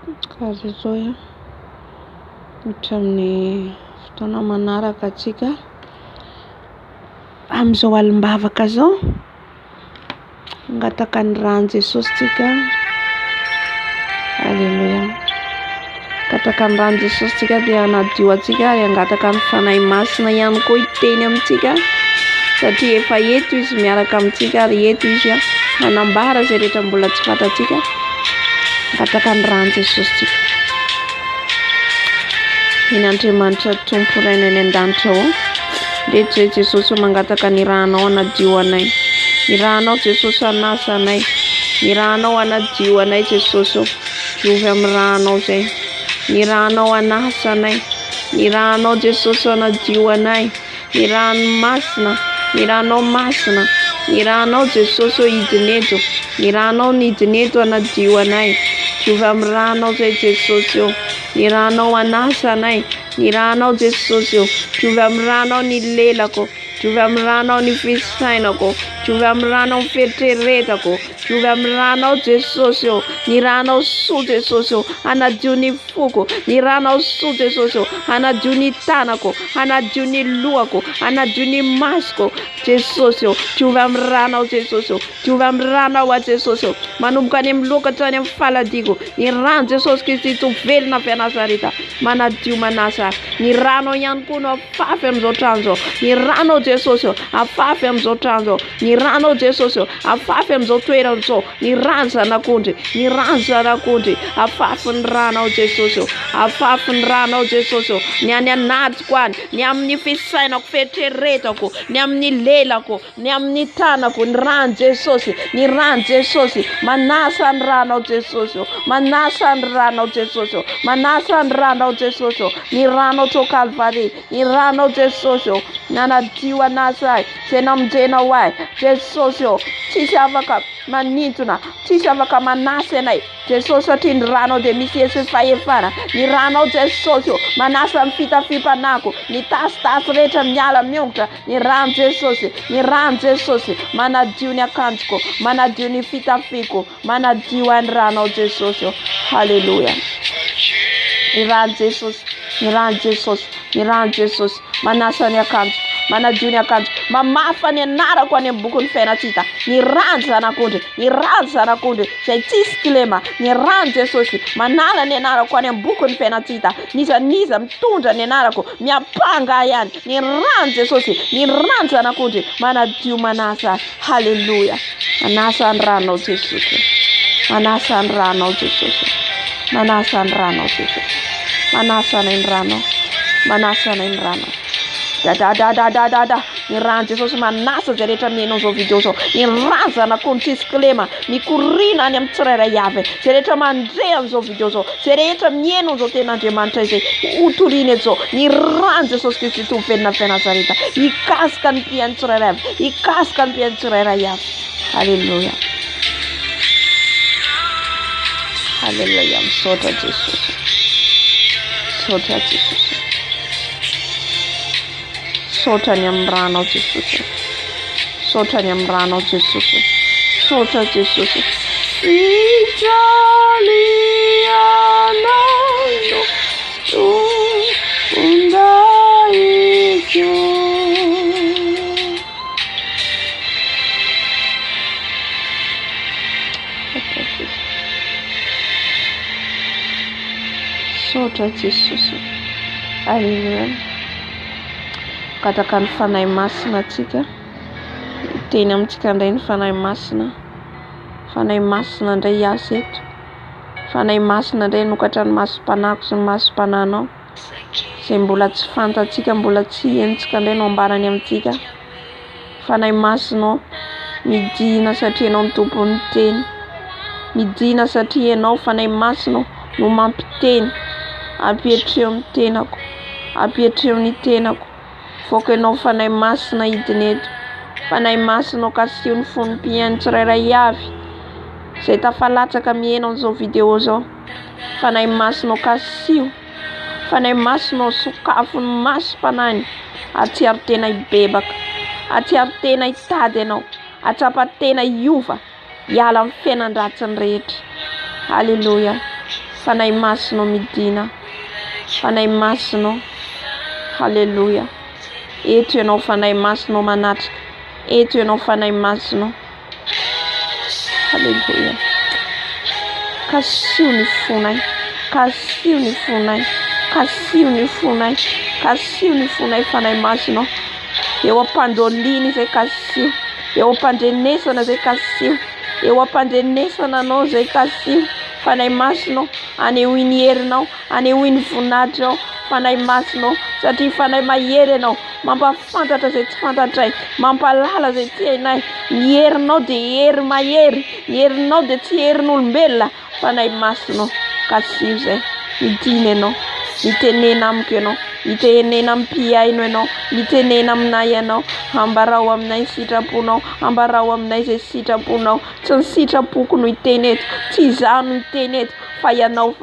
Haleloia. Hatramin'ny fotoana manaraka antsika amin'izao alim-bavaka izao. Mangataka ny ran'i Jesosy tsika. Aleloia. Mangataka ny ran'i Jesosy tsika dia hanadio antsika ary hangataka ny Fanahy Masina ihany koa hiteny amintsika satria efa eto izy miaraka amintsika ary eto izy hanambara izay rehetra mbola tsy fantatsika. Mangataka ny ran'i Jesosy tsika. Eny Andriamanitra Tompo Rainay any an-danitra ô. Ndreto izay Jesosy ô mangataka ny ranao hanadio anay. Ny ranao Jesosy hanasa anay. Ny ranao hanadio anay Jesosy ô. Diovy amin'ny ranao izay. Ny ranao hanasa anay. Ny ranao Jesosy hanadio anay. Ny rano masina. Ny ranao masina. Ny ranao Jesosy ô hidina eto. Ny ranao nidina eto hanadio anay. Diovy amin'ny ranao izay Jesosy ô. Ny ranao hanasa anay. Ny ranao Jesosy ô. Diovy amin'ny ranao ny lelako. Diovy amin'ny ranao ny fisainako. Diovy amin'ny ranao ny fieritreretako. Diovy amin'ny ranao Jesosy ô. Ny ranao soa Jesosy ô. Hanadio ny foko. Ny ranao soa Jesosy ô. Hanadio ny tanako. Hanadio ny lohako. Hanadio ny masoko. Jesosy ô. Diovy amin'ny ranao Jesosy ô. Diovy amin'ny ranao aho Jesosy ô. Manomboka any amin'ny lohako hatrany amin'ny faladiako. Ny ran'i Jesosy Kristy Tompo velona avy Nazareta. Manadio manasa ahy. Ny ranao ihany koa no afafy amin'izao trano izao. Ny ranao Jesosy ô. Afafy amin'izao trano izao. Ny ranao Jesosy ô. Afafy amin'izao toerana izao. Ny ran'ny Zanak'ondry. Ny ran'ny Zanak'ondry. Afafy ny ranao Jesosy ô. Afafy ny ranao Jesosy ô. Ny any anatiko any. Ny amin'ny fisainako, fieritreretako. Ny amin'ny lelako. Ny amin'ny tanako, ny ran'i Jesosy, ny ran'i Jesosy, manasa ny ranao Jesosy ô, manasa ny ranao Jesosy ô, manasa ny ranao Jesosy ô, ny ranao tao Kalvary, ny ranao Jesosy ô, nanadio anasa ahy, izay namonjenao ahy, Jesosy ô, tsisy afaka manintona, tsisy afaka manasa anay, Jesosy satria ny ranao dia misy hery sy fahefana, ny ranao Jesosy ô, manasa ny fitafiam-panahiko, ny tasitasy rehetra miala miongotra, Ny ran'i Jesosy, ny ran'i Jesosy, manadio ny akanjoko, manadio ny fitafiako, manadio ahy ny ranao Jesosy ô. Haleloia. Ny ran'i Jesosy, ny ran'i Jesosy, ny ran'i Jesosy, manasa ny akanjoko, manadio ny akanjoko, mamafa ny anarako any amin'ny bokin'ny fiainana-tsy hita. Ny ran'ny Zanak'ondry, ny ran'ny Zanak'ondry, izay tsisy kilema, ny ran'i Jesosy, manala ny anarako any amin'ny bokin'ny fiainana-tsy hita. N'iza n'iza mitondra ny anarako, miampanga ahy any. Ny ran'i Jesosy, ny ran'ny Zanak'ondry manadio manasa. Haleloia. Manasa ny ranao Jesosy. Manasa ny ranao Jesosy. Manasa ny ranao Jesosy. Manasa anay ny ranao. Manasa anay ny ranao. Da da da da da da da. Ny ran'i Jesosy manasa izay rehetra mihaino an'izao video izao. Ny ran'ny Zanak'ondry tsisy kilema mikoriana any amin'ny tsirairay avy. Izay rehetra mandre an'izao video izao, izay rehetra mihaino an'izao tenin'Andriamanitra izay hotorina eto izao, ny ran'i Jesosy Kristy Tompo velona avy Nazareta hikasika ny mpihaino tsirairay avy, hikasika ny mpihaino tsirairay avy. Alléluia. Alléluia. Misaotra Jesosy. Misaotra Jesosy. Misaotra ny amin'ny ranao Jesosy. Misaotra ny amin'ny ranao Jesosy. Misaotra Jesosy. Fijalianao no tompon-dahiko. Misaotra Jesosy. Alléluia. Mangataka ny Fanahy Masina antsika. Hiteny amintsika indray ny Fanahy Masina. Fanahy Masina indray hiasa eto. Fanahy Masina indray hanokatra ny masom-panahiko sy ny masom-panahinao. Izay mbola tsy fantatsika, mbola tsy henontsika indray no ambarany amintsika. Fanahy Masina ô, midina satria Ianao no Tompon'ny teny. Midina satria Ianao, Fanahy Masina ô, no mampiteny. Ampietreo ny tenako. Ampietreo ny tenako. Voako Ianao, Fanahy Masina, hidina eto. Fanahy Masina ô, kasiho ny fon'ny mpihaino tsirairay avy izay tafalatsaka miheno an'izao vidéo izao. Fanahy Masina ô, kasiho. Fanahy Masina ô, sokafo ny masom-panahiny hahatsiaro tena hibebaka, hahatsiaro tena hitady Anao, hahatsapa tena hiova, hiala amin'ny fiainan-dratsiny rehetra. Alléluia. Fanahy Masina ô midina. Fanahy Masina ô. Haleloia. Eto ianao Fanahy Masina ô manatrika. Eto ianao Fanahy Masina ô. Haleloia. Kasiho ny fonay. Kasiho ny fonay. Kasiho ny fonay. Kasiho ny fonay Fanahy Masina ô. Eo am-pandoliana izay kasiho. Eo am-pandrenesana izay kasiho. Eo am-pandrenesana anao izay kasiho. Fanahy Masina ô, anehoy ny herinao, anehoy ny voninahitrao, Fanahy Masina ô, satria Fanahy mahery ianao, mampahafantatra izay tsy fantatray, mampahalala izay tsy hainay. Ny herinao dia hery mahery, ny herinao dia tsy herin'olombelona. Fanahy Masina ô, kasiho izay, midina ianao, mitenena amiko ianao, mitenena amin'ny mpihaino ianao, mitenena aminay ianao, ambarao aminay ny sitraponao, ambarao aminay izay sitraponao. Tsy ny sitrapoko no hiteny eto, tsy izaho no hiteny eto, fa ianao.